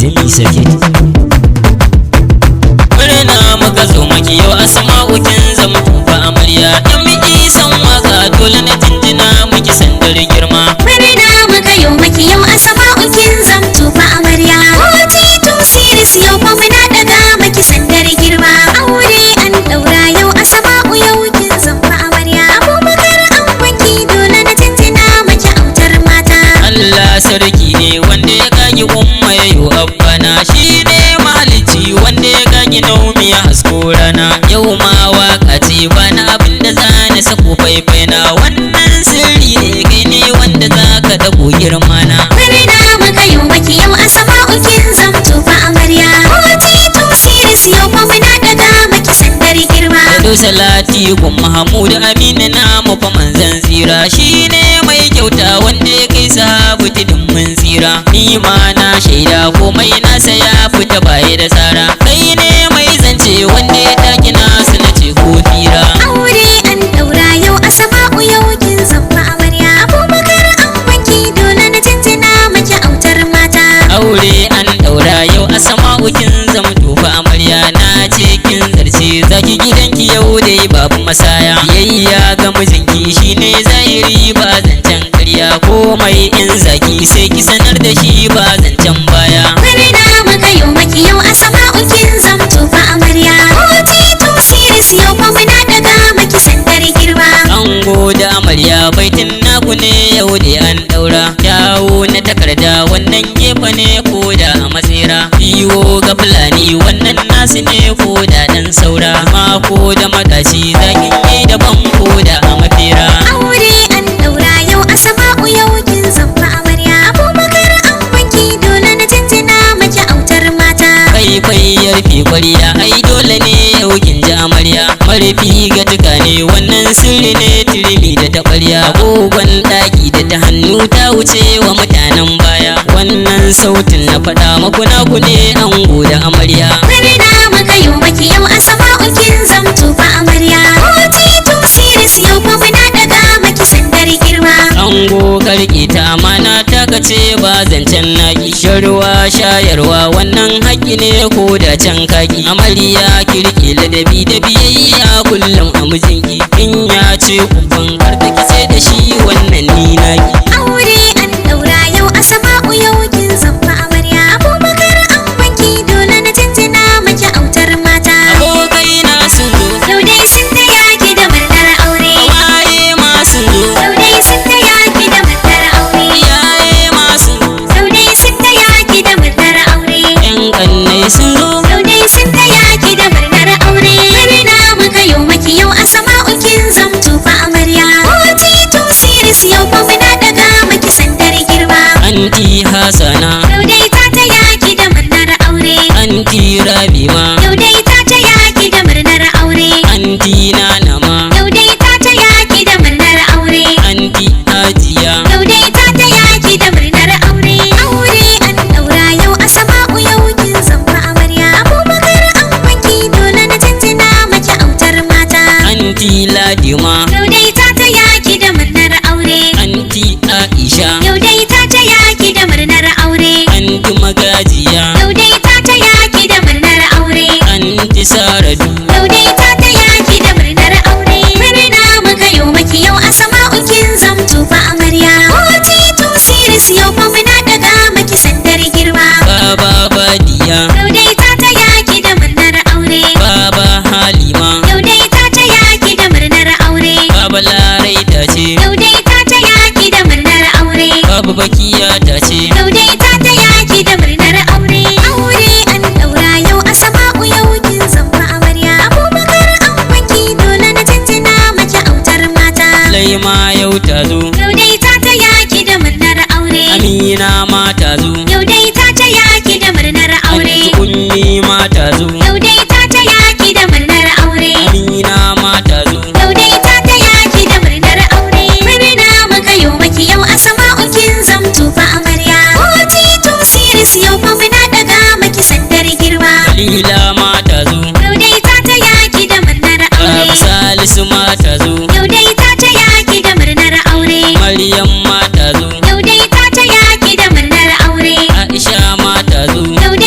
Semi Safid. Murna muka zo maki yau, Asma'u kin zama tufa amarya. Dan miki san waka, dole na jinjina miki sandar girma. Murna muka yau maki yau, Asma'u kin zamto fa amarya. 42 Series, yau fa muna daga maki sandar girma. Aure an daura yau, Asma'u yau kin zamfa amarya. Abubakar an wanki, dole na jinjina maki autar mata. Allah sarki ne wanda ya kagi umma ya yi abbana, shi ne mahalicci wanda ya kagi naumi ya hasko rana. Yau ma waka ce, bana abin da za na sako faifai na, wannan sirri ne, kai ne wanda za ka dago girma na. Murna muka yau maki yau, Asma'u kin zamto fa amarya. 42 Series, yau fa muna daga maki sandar girma. Ado salati gun Mahamud Aminu na mu fa manzan tsira, shi ne mai kyauta wanda ya kai sahabu tudun mun tsira. Ni ma na shaida komai nasa ya fita baya da tsara, kai ne mai zance wanda ya taki nasu na ce ko fira. Aure an daura yau, Asma'u yau kin zamfa amarya. Abubakar an wanki, dole na jinjina maki autar mata. Aure an daura yau, Asma'u kin zama tofa amarya. Na ce kin zarce zaki gidanki yau dai babu masaya. Biyayya ga mijinki shine zahiri, ba zancen karya. Komai in zaki sai ki sanar da shi, ba zancen baya. Murna muka yau maki yau, Asma'u kin zamto fa amarya. 42 Series, yau fa muna daga maki sandar girma. Ango da amarya, baitin naku ne yau dai an daura. Kyawu na takarda wannan gefe ne ko da a matsera. Biyo ga fulani wannan nasu ne ko da dan saura. Mako da matashi zakin yi daban ko da a mafera. Aure an daura yau, Asma'u yau kin zamfa amarya. Abubakar an wanki, dole na jinjina maki autar mata. Kai fai yarfi kwarya, ai dole ne yau kin ji amarya. Marfi ga tuka ne wannan sirri ne, turmi da taɓarya. Agogon ɗaki da ta hannu ta wuce wa mutanen baya. Wannan sautin na faɗa maku naku ne, ango da amarya. Murna muka yau maki yau, Asma'u kin zamto fa amarya. 42 Series, yau fa muna daga maki sandar girma. Ango karki ta amana ta kace, ba zancen naki. Sharwa shayarwa wannan haƙƙi ne ko da can kaki. Amarya kirki ladabi da biyayya kullum a mijinki. In ya ce uban karta ki ce da shi wannan ni naki. Aure an daura yau, Asma'u yau kin zamfa amarya. Abubakar an wanki, dole na jinjina maki autar mata. Abokai na sun zo. Yau dai sun taya ki da murnar aure. Waye ma sun zo. Yau dai sun taya ki da murnar aure. Iyaye ma sun zo. Yau dai sun taya ki da murnar aure. Yan kannai sun zo. Yau dai sun taya ki da murnar aure. Murna muka yau maki yau, Asma'u kin zamto fa amarya. 42 Series, yau fa muna daga maki sandar girma. Anti Hasana. Yau dai ta taya ki da murnar aure. Anti Rabi ma. Yau dai ta taya ki da murnar aure. Anti Nana ma. Yau dai ta taya ki da murnar aure. Anti Hajiya. Yau dai ta taya ki da murnar aure. Aure an daura yau, Asma'u yau kin zamfa amarya. Abubakar an wanki, dole na jinjina maki autar mata. Anti Ladi ma. Yau dai ta taya ki da murnar aure. Anti Aisha. Yau dai ta taya ki da murnar aure. Anti Magajiya. Yau dai ta taya ki da murnar aure. Anti Saratu. Yau dai ta taya ki da murnar aure. Murna muka yau maki yau, Asma'u kin zamto fa amarya. 42 Series, yau fa muna daga maki sandar girma. Baba Badiya. Yau dai ta taya ki da murnar aure. Baba Halima. Yau dai ta taya ki da murnar aure. Baba Larai ta ce. Yau dai ta taya ki da murnar aure. Baba Bakiya ta ce. Yau dai ta taya ki da murnar aure. Aure an daura yau, Asma'u yau kin zamfa amarya. Abubakar an wanki, dole na jinjina maki autar mata. Laima yau ta zo. Yau dai ta taya ki da murnar aure. Amina ma ta zo. Yau dai ta taya ki da murnar aure. Anti Ummi ma ta zo. Yau dai ta taya ki da murnar aure. Amina ma ta zo. Yau dai ta taya ki da murnar aure. Murna muka yau maki yau, Asma'u kin zamto fa amarya. 42 Series, yau fa muna daga maki sandar girma. Lila ma ta zo. Yau dai ta taya ki da murnar aure. Baba Salisu ma ta zo. Yau dai ta taya ki da murnar aure. Maryam ma ta zo. Yau dai ta taya ki da murnar aure. Aisha ma ta zo. Yau dai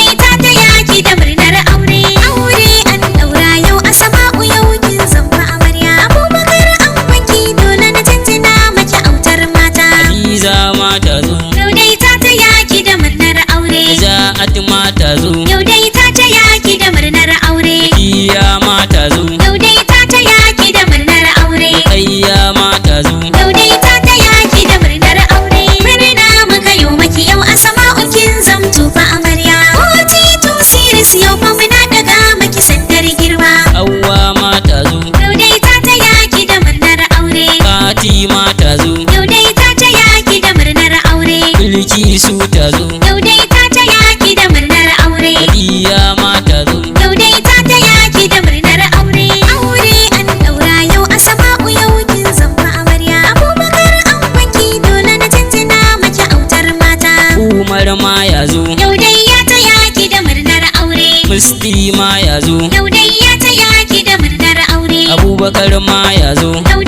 ta zo. Yau dai ta taya ki da murnar aure. Iya ma ta zo. Yau dai ta taya ki da murnar aure. Kayya ma ta zo. Yau dai ta taya ki da murnar aure. Murna muka yo maki yau Asama'u kin zamto fa amarya. 42 series yau fa muna daga maki sandar girma. Hauwa ma ta zo. Yau dai ta taya ki da murnar aure. Fati ma ta zo. Yau dai ta taya ki da murnar aure. Bilkisu ta zo. Yau dai ta taya ki da murnar aure. Hadiya ma ta zo. Yau dai ta taya ki da murnar aure. Aure an daura yau Asama'u yau kin zama amarya. Abubakar an wanki dole na jinjina maki autar mata. Umar ma ya zo. Yau dai ya taya ki da murnar aure. Musti ma ya zo. Yau dai ya taya ki da murnar aure. Abubakar ma ya zo. Yau